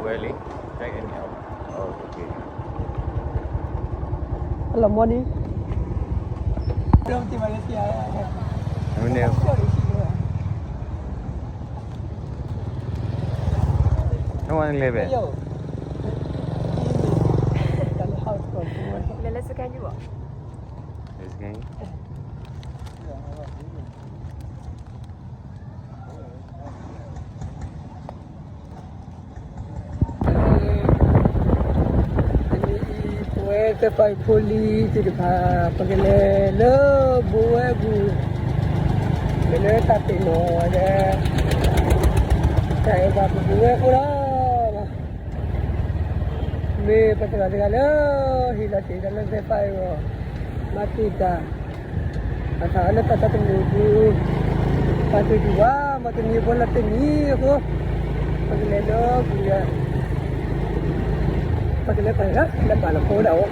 Really? Take any out. Oh, okay. Hello, morning. Hello, Malaysia. Hello. No one live it. Hello. Let's go. Let's go. တနံၤအံၤ ပဝဲသ့ၣ်ပှၢ်ဖိလံၤသ့ၣ်တဖၣ် ပကလဲၤလၢဘူးဝဲအပူၤ, လဲၤလၢတၢ်ပ့ၤနီၣ်ဒီး တၢ်အဲၣ်ဘၣ်ပဘူးဝဲအဃိလီၤ. မ့ၢ်ပသရၣ်တဂၤလၢ ဟ့ၣ်လီၤတ့ၢ်ဒီးလၢသ့ၣ်ပှၢ်အံၤအဂီၢ် မၤတ့ၢ်တၢ် အသးလၢတၢ်သးကမုာ်အပူၤ, တၢ်သ့ၣ်ဒံးဝဲ မၤတနံၤဖိလၢတနံၤအဃိ, ပကလဲၤလၢဘူးဒီး ပကလဲၤပာ်လၢ လဲၤပာ်လၢဖိဒၣ်ဝဲ.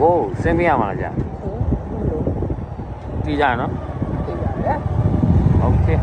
Wow, send me out, manager. Tidak, no? Tidak, ya. Okay.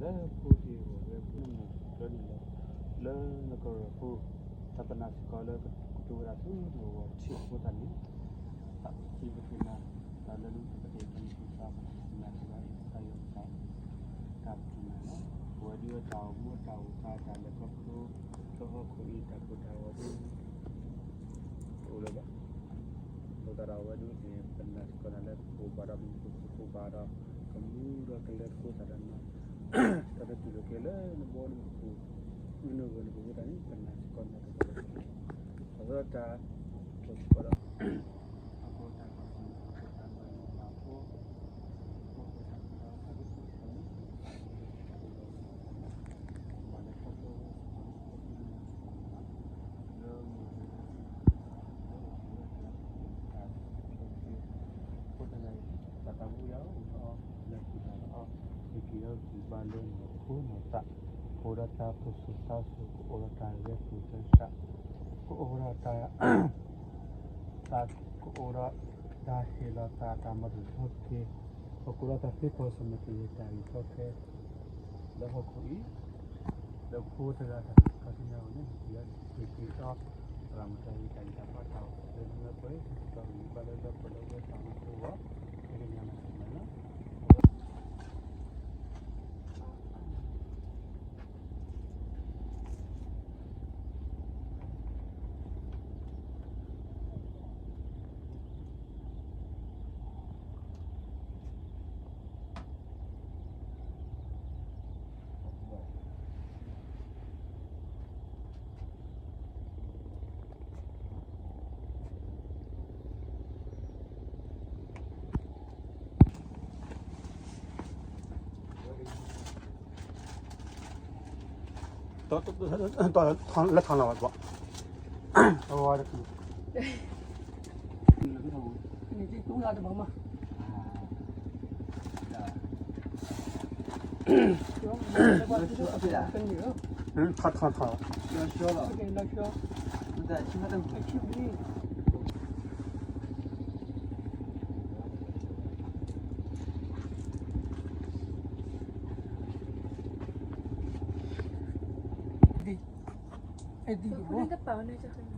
လၢဖိတံၢ်အဂီၢ် လၢဖိမုၣ်ကၢန့ၣ်လီၤ, လၢနကရၢၢ်ဖိ တၢ်ပနာ်စ့ၢ်ကီးလၢကတိၤဝဲဒၣ်ဆူနဂီၢ်ထံးအဃိသတးန့ၣ်, သးစံးပတြၢၤနၤ, တၢ်လၢနကပတ့ၢ်ကနံၣ်ပူၤသးမး နၤစ့ၢ်ကီးအံၤ သးယီၤကစၢ် တၢ်ပတြၢၤနၤလီၤ. ပဝဲဒုးတၢ်အိၣ်မူတၢ်အိၣ်သးတၢ်လဲၤခီဖျိ လၢဟီၣ်ခိၣ်အံၤတၢ်ကိၢ်တၢ်ဂီၤဒုး တအိၣ်လၢၤဘၣ်. အဃိသတးဒီးအဝဲဒၣ်န့ၣ် ပနာ်စ့ၢ်ကီးနၤလၢကကိးဘၣ်ဒီးမူခိၣ် ကကိးဘၣ်ဒီး ကမူဒီးကလဲၤသကိးသးဒီးနၤ, တၢ်တတူၢ်လိာ်က့ၤလၢနဘီနမုၢ်ပူၤ မုၢ်နဂီၢ်နပူၤအဃိသတးန့ၣ် ပနာ်စ့ၢ်ကီးနၤတကလီၤ. အဃိသတး ပစ့ၢ်ကီးဒီး တၢ်သးဝံၣ်အံၤ အိၣ်ဒီးအီၤ လဲၤဃုာ်တၢ်ဒီးအီၤ ဟ့ၣ်က့ၤအီၤကံၢ်ဘါလၢနီၢ်ခိနီၢ်သး, ကအိၣ်ဒီးတၢ်ပစိာ်သးစိာ်, ကအိၣ်ဒီးတၢ်ဂဲၤပူၤသဲစး, ကအိၣ်ဒီးတၢ် သး ကအိၣ်ဒီးတၢ်ဟ့ၣ်လီၤသး တၢ်မၤတၢ်ထီက့ၤ, ပကအိၣ်ဒီးတၢ်သ့ဖီၣ်ဆၢၣ်မဲာ် တၢ်ယံၤတၢ်အုၣ်ကီခဲ လၢဟီၣ်ခိၣ်အံၤ, လၢဖိတဂၤတဂၤ ခီဆူညါအဂီၢ်န့ၣ် ဟ့ၣ်က့ၤအီၤ ဟ့ၣ်က့ၤအီၤ သရၣ်မုၣ်တၢ်ဂ့ၤ တၢ်ဂ့ၤတၢ်ဘၣ်တၢ်အိၣ် လၢနလၢပှဲၤ ဟ့ၣ်က့ၤအီၤ ဂံၢ်ဘါလၢလၢပှဲၤလၢဝဲတၢ်မူအဃိ ဟ့ၣ်က့ၤညါမၤစၢၤမၤလၢ လၢထီၣ်လီၤဘၣ်, အဝဲ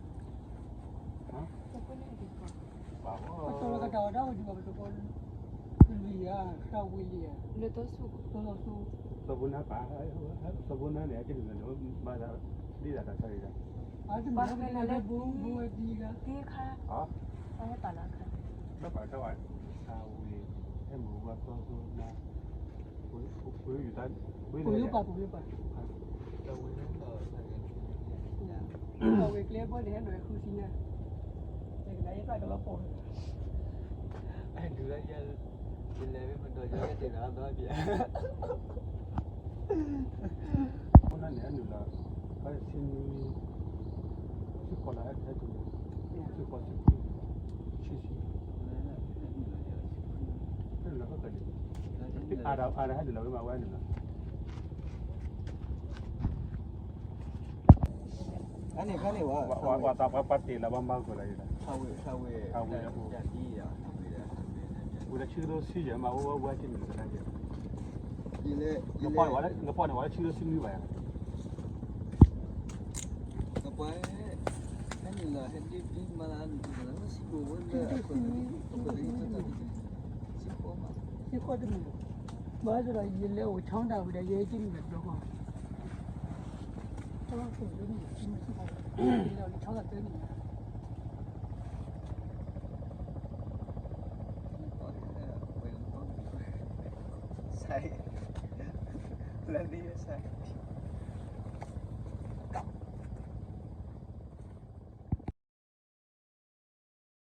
တခု နကတူၢ်လာတဘၣ်မး ထီၣ်ထီၣ်ထီၣ် သဘိနၢ်ပာ်, သဘိနၢ်န့ၣ် အက့ၢ်တမံၤ မၤသးဒ်တၢ်တၢ်ဆါအံၤ, တမ့ၢ်လၢဘူဝဲဒ်ဂၤ, တခါ, တၢ်ပာ်လၢခါ, တၢ်ဝံၤ, ဟဲမုၢ်ဝါသီသီနၤ, ပယိပာ်, ပယိပာ်, ပဝဲကျဲဘီန့ၣ် ဟဲနုာ်ဃုဆံညါ, ကနၣ်ယသးကလီၤပှီၢ် ဒုးလၢယလဲၤမ့ၢ်ပဒီးယဲတ့ၢ်လီၤသီပျဲ အဃိန့ၣ်န့ၣ် အနုာ်လီၤ ဆံနွံ, ဆံဃိးလီၤ ဟဲတုၤ, ဆံဃိးဆံခွံ, ဆံဆံ, ဟဲနုာ်လီၤဖဲကလံၤ, အါဒၣ်အါဒၣ်ဟဲနုာ်လီၤဝဲမး ဝဲနုာ်လီၤ ပှၤတ့ၢ်လၢပှၤမၤကီၢ်လၢ, ဝံၤလၢဆံဒိၣ်ဆံယဲၢ်မး ဝဲဝဲက့ၤနုာ်လီၤကဒါက့ၤ, နပီၢ်န့ၣ် ဝဲလၢဆံဒိၣ်ဆံနွံဘၣ်ယၤ, နပီၢ်, ဟဲနုာ်လီၤ ဟဲဒ်မၤလၢနုာ်လီၤ စံကိၣ်ဝဲလၢအပၢ်, အပၢ်လၢယတၢ်တၢ်တဒု, စံ သ့ၣ်ဃီတမ့ၢ်, ဘၣ်ဆၣ်ဒီးယလဲၤအိၣ်ဆီတၢ်ဝံၤဒီး ယဲက့ၤမ့ၢ်ဘျီဃီ, တၢ်ဆိၣ်တမ့ၢ်, လၢနဆီတၢ်တမ့ၢ်, လၢနဆီ